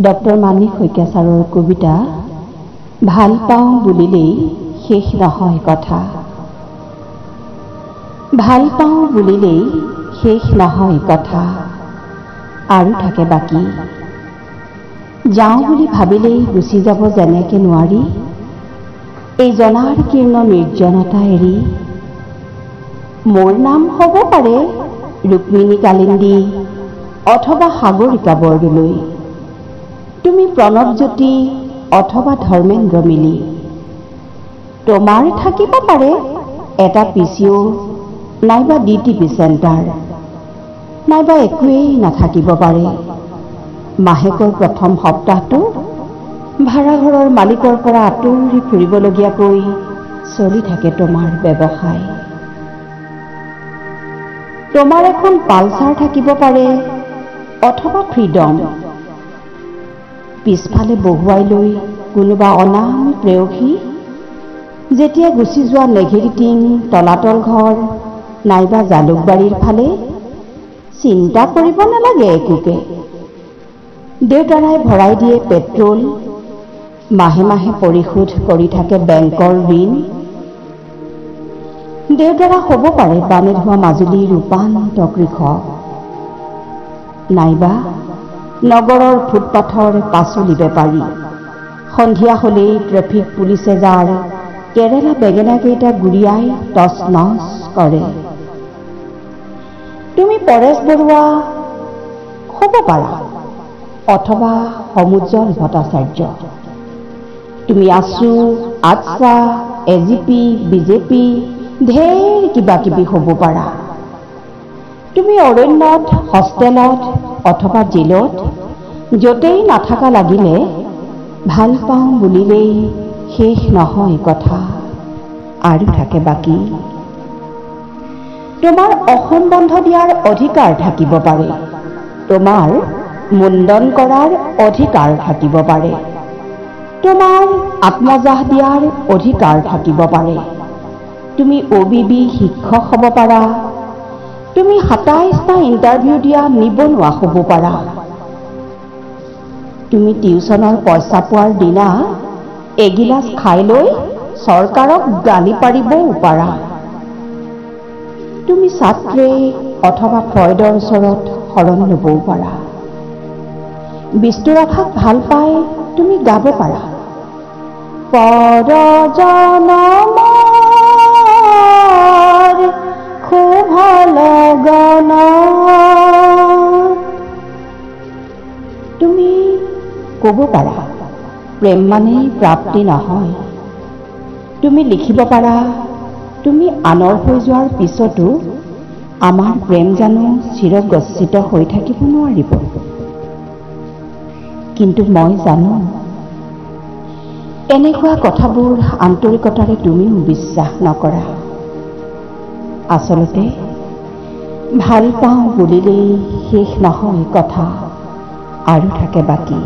Doctor Manik Saikia ছাৰৰ কবিতা ভাল পাওঁ বুলিলেই শেষ নহয় কথা। ভাল পাওঁ বুলিলেই শেষ নহয় কথা, আৰু থাকে বাকী। যাওঁ বুলি ভাবিলেই গুচি যাব যেনেকে নোৱাৰি, এই জনাৰ কীৰ্ণ নিৰ্জনতা এৰি। মোৰ নাম হ'ব পাৰে ৰুক্মিণী কালিন্দী অথবা সাগৰিকা বৰদলৈ, তুমি প্ৰণৱজ্যোতি অথবা ধৰ্মেন্দ্ৰ মিলি। তোমাৰ থাকিব পাৰে এটা পি চি অ' নাইবা ডি টি পি চেণ্টাৰ, নাইবা একোৱেই নাথাকিব পাৰে। মাহেকৰ প্ৰথম সপ্তাহটো ভাড়াঘৰৰ মালিকৰ পৰা আঁতৰি ফুৰিবলগীয়াকৈ চলি থাকে তোমাৰ ব্যৱসায়। তোমাৰ এখন পালচাৰ থাকিব পাৰে অথবা ফ্ৰীডম, পিছফালে বহুৱাই লৈ কোনোবা অনামী প্ৰেয়সী যেতিয়া গুচি যোৱা নেঘেৰিটিং তলাতল ঘৰ নাইবা জালুকবাৰীৰ ফালে, চিন্তা কৰিব নালাগে একোকে। দেউতাৰাই ভৰাই দিয়ে পেট্ৰল, মাহে মাহে পৰিশোধ কৰি থাকে বেংকৰ ঋণ। দেউতাৰা হ'ব পাৰে বানে ধোৱা মাজুলীৰ ৰূপান্ত কৃষক, নাইবা নগৰৰ ফুটপাথৰ পাচলি বেপাৰী। সন্ধিয়া হ'লেই ট্ৰেফিক পুলিচে যাৰ কেৰেলা বেঙেনাকেইটা গুৰিয়াই টচ নচ কৰে। তুমি পৰেশ বৰুৱা হ'ব পাৰা অথবা সমুজ্জ্বল ভট্টাচাৰ্য। তুমি আছু, আটছা, এ জি পি, বিজেপি, ঢেৰ কিবা কিবি হ'ব পাৰা। তুমি অৰণ্যত, হোষ্টেলত অথবা জেলত, য'তেই নাথাকা লাগিলে ভাল পাওঁ বুলিলেই শেষ নহয় কথা, আৰু থাকে বাকী। তোমাৰ অসম বন্ধ দিয়াৰ অধিকাৰ থাকিব পাৰে, তোমাৰ মুণ্ডন কৰাৰ অধিকাৰ থাকিব পাৰে, তোমাৰ আত্মজাহ দিয়াৰ অধিকাৰ থাকিব পাৰে। তুমি অ' বি বি শিক্ষক হ'ব পাৰা, তুমি 27টা ইণ্টাৰভিউ দিয়া নিবনুৱা হ'ব পাৰা। তুমি টিউচনৰ পইচা পোৱাৰ দিনা এগিলাচ খাই লৈ চৰকাৰক গালি পাৰিবও পাৰা। তুমি ছাত্ৰী অথবা ফ্ৰয়ডৰ ওচৰত শৰণ ল'বও পাৰা। বিষ্ণুৰাভাক ভাল পাই তুমি গাব পাৰা, পৰজনমৰ শুভ লগনত। তুমি ক'ব পাৰা প্ৰেম মানেই প্ৰাপ্তি নহয়। তুমি লিখিব পাৰা তুমি আনৰ হৈ যোৱাৰ পিছতো আমাৰ প্ৰেম জানো চিৰগচ্ছিত হৈ থাকিব নোৱাৰিব। কিন্তু মই জানো এনেকুৱা কথাবোৰ আন্তৰিকতাৰে তুমিও বিশ্বাস নকৰা। আচলতে ভাল পাওঁ বুলিলেই শেষ নহয় কথা, আৰু থাকে বাকী।